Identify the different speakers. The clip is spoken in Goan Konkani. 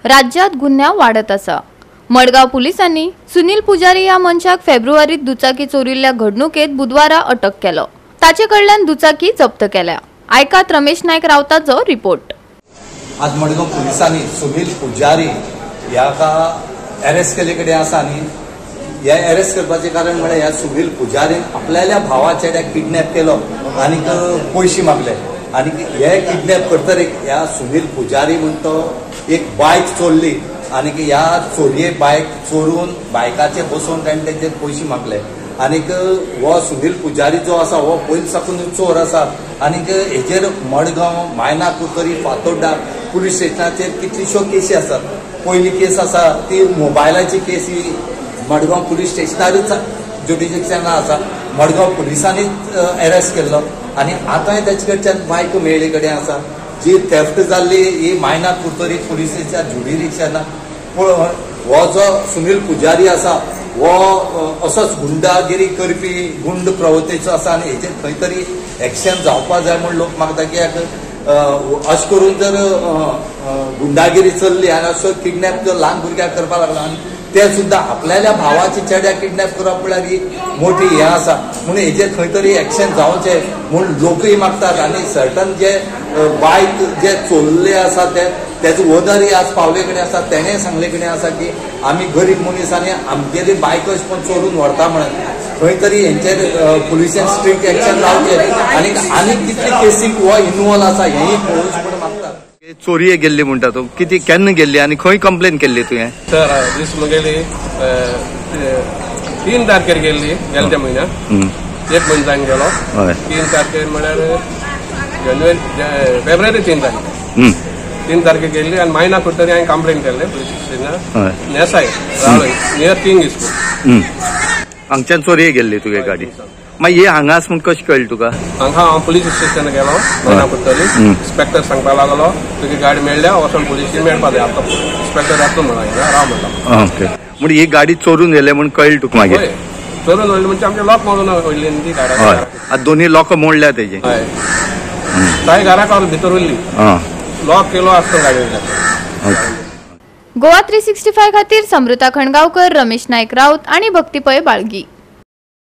Speaker 1: राज्यात गुन्यांव वाडत आसा. मडगांव पुलिसांनी सुनील पुजारी ह्या मनशाक फेब्रुवारीत दुचाकी चोरिल्ल्या घडणुकेत बुधवारा अटक केलो. ताचे कडल्यान दुचाकी जप्त केल्या. आयकात रमेश नायक रावताचो रिपोर्ट.
Speaker 2: आज मडगांव पुलिसांनी सुनील पुजारी ह्या अरेस्ट केल्ले कडेन आसा आनी हे अरेस्ट करपाचें कारण म्हळ्यार ह्या सुनील पुजारीन आपल्याल्या भावाच्या किडनॅप केलो आनी पयशे मागले आनी हे किडनॅप करतरीक ह्या सुनील पुजारी म्हण तो एक बायक चोरली आनी ह्या चोरये बायक चोरून बायकाचे बसोवन ताणें तेंचेर पयशे मागले आनीक हो सुनील पुजारी जो आसा हो पयलीं साकून चोर आसा आनीक हेजेर मडगांव मायना कुरतरी फातोड्डा पुलीस स्टेशनाचेर कितलीश्यो केसी आसात. पयली केस आसा ती मोबायलाची केस ही मडगांव पुलीस स्टेशनारूच ज्युडिशिक्शना आसा. मडगांव पुलिसांनीच अरेस्ट केल्लो आनी आतांय तेचे कडच्यान बायक मेळ्ळे कडेन आसा. जी थेफ्ट जाल्ली ही मायना कुरतरी पुलीस स्टेशनार ज्युडिशिक्शना. पूण हो जो सुनील पुजारी आसा हो असोच गुंडागिरी करपी गुंड प्रवृत्तीचो आसा आनी हेजेर खंय तरी एक्शन जावपा जाय म्हूण लोक मागता. कित्याक अशें करून जर गुंडागिरी चल्ली आनी असो किडनॅप जर ल्हान भुरग्याक करपाक लागला आनी ते सुद्दां आपल्याल्या भावाची चेड्या किडनॅप करप म्हळ्यार ही मोठी हें आसा. म्हणून हेजेर खंय तरी एक्शन जावचें म्हूण लोकूय मागतात आनी सर्टन जे बायक जे चोरले आसा ते तेजो ओनरय आज पावले कडेन आसा. तेणें सांगले कडेन आसा की आमी गरीब मनीस आनी आमगेली बायक अशें करून चोरून व्हरता म्हणून खंय तरी हेंचेर पुलिसान स्ट्रिक्ट एक्शन लावचें आनी आनीक कितले केसीक हो इनवॉल्व आसा हेंय पळोवचें म्हूण मागतात.
Speaker 3: चोरये गेल्ली म्हणटा तूं, कितें केन्ना गेल्ली आनी खंय कंप्लेन केल्ली तुवें?
Speaker 4: सर दीस म्हगेली 3 तारखेर गेल्ली, गेल्या त्या म्हयन्याक एक म्हयनो जावन गेलो. 3 तारखेर म्हळ्यार जानेवारी फेब्रुवारी 3 तारखेर 3 तारखेर गेल्ली आनी मायना कुरतरी हांवें कंप्लेन केल्लें पुलीस स्टेशनार नेसाय रावळे नियर किंग स्कूल.
Speaker 3: हांगच्यान चोरये गेल्ली तुगे गाडी. मागीर हे हांगा आसा म्हूण कशें कळ्ळें तुका?
Speaker 4: हांगा हांव पुलीस स्टेशनार गेलो मायना कुरतरी. इन्स्पेक्टर सांगपाक लागलो तुजी गाडी मेळ्ळ्या वचोन पुलिशी मेळपा जाय. आतां इन्स्पेक्टर येतलो म्हणून राव म्हणटा.
Speaker 3: ओके, म्हण ही गाडी चोरून व्हेले म्हूण कळ्ळें तुका मागीर?
Speaker 4: चोरून व्हेली म्हणजे आमचे लॉक मोडून व्हडली न्ही ती गाडी.
Speaker 3: आतां दोनूय लॉक मोडल्या तेजे.
Speaker 4: हय, तांय घराक भितर उरली, लॉक केलो आसतो गाडयेन.
Speaker 1: गोवा 365 खातीर समृता खणगावकर, रमेश नायक राऊत आणि भक्ती पै बाळगी.